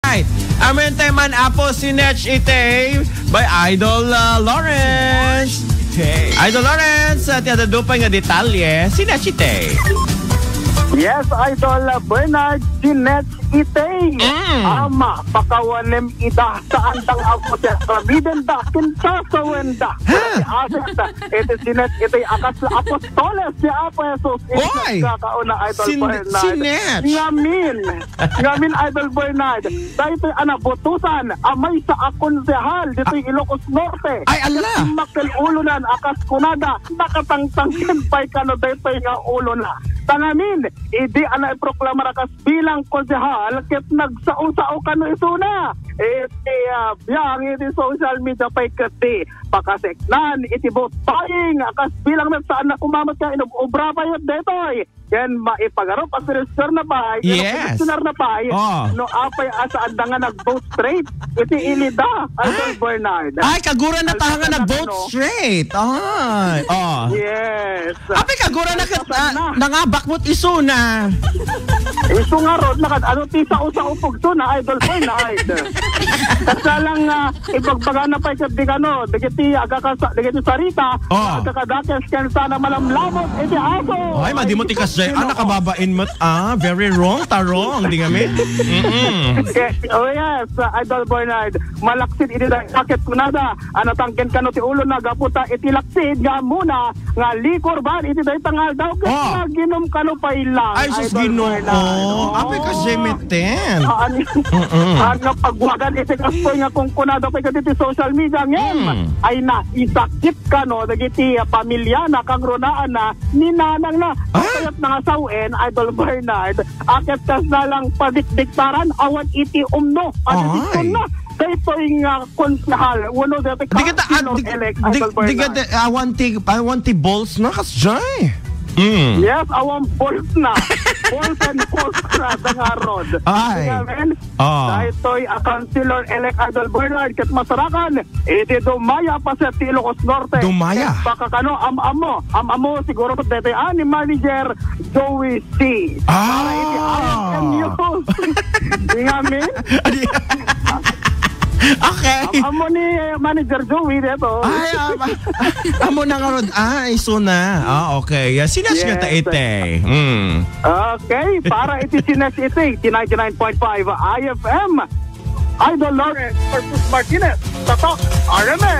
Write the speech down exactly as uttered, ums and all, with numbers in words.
Amen tayo man, Apo, Sinech Itay by Idol, uh, Lawrence. Idol Lawrence, uh, ti adda dupay nga detalye, Sinech Itay. Yes, Idol, uh, Bernard, Sinech Itay. Mm. Ama, pakawanem ida, saan dang Apo, siya ramiden da, kinsasawen da. Ha? Ti aset, uh, iti Sinech Itay, akas apostoles ni Apo Jesus. Oy! Kakauna, Idol Sin-, Bernard. Sinech. Ngamin, Ngamin, Idol Bernard, daytoy a nabutusan a maysa a konsehal ditoy Ilocos Norte. Ay, ala! Ket makkel ulonan a kas kunada, nakatangtangken pay kano daytoy nga ulona. Ta ngamin, idi a naiproklamar a kas bilang konsehal, ket nagsao-sao kano isuna. Iti, ah, biang iti social media pay ket di pakaseknan iti vote buying a kas bilang met saan na kumamat nga inub-ubra pay daytoy. Ken maipagarup a seresyona pay, ken Yes. seresyona pay, Oh. no apay a saanda nga nag-vote straight iti ilida, Idol Ah. Bernard. Ay, kagura na tayo nga Alpasan na nag-vote kano. straight. Ay, oh. Yes. Apay, kagura na ket, Alpasan ah, na. nangabakmot isuna. Isu ngarud, nakad-, ano, ti sao-sao pugto na, Idol Bernard. Kasalang, ah, Ibagbagana pay ket di kano, dagiti agkakasa-, dagiti sarita, Oh. agkakadakes ken sana malamlamot iti aso. Ay, madi mo ti kasjay. Ah, nakababain met. Ah, very wrong, tarong. Di kami. Mm-mm. Ke-, oh yes, uh, Idol Bernard. Malaksid iti dayta ket kunada, a natangken kano ti ulona gapu ta iti laksid nga ammona nga liquor ban iti dayta nga aldaw ket Oh. naginom kano pay lang, Ay, sus, Idol Ginoo. Bernard. Oh. Apay ka, Jemeten. Saan, Mm-mm. saan nga pagwagan iti kastoy nga kunkunada pay kaditi social media ngem Hmm. ay naisakit kano dagiti pamilya na kagrunaanna ni nanang na. Ah? Kayat na nga sawen, Idol Bernard, aket kas na lang padikdiktaran awan iti umno. Ano Ay. dito na? Daytoy nga konsehal, wano dati Di kita, ah, councilor di, elect, di, Idol di Bernard. kita, awan ti, awan ti balls na, kasjay. Mm. Yes, awan balls na. Balls and balls na, dangarod. Ay. Kaya, men, Ah. daytoy a councilor elect, Idol Bernard, ket masarakan, iti dumaya a paset ti Ilocos Norte. Dumaya. Ket baka kano, am-amo, am-amo, siguro, daytoy, ah, ni Manager Joey C. Ah. Para iti I F M News. Di nga, men? Adi-, Okay. Am-, amo ni Manager Joey dito. Ay, am-, amo na nga ron. Ah, iso na. Ah, okay. Yeah, sinas nga Yes. ta ite. Hmm. Okay, para iti sinas iti, iti ninety-nine point five I F M. Idol Lawrence versus Martinez. Tatak, R M N.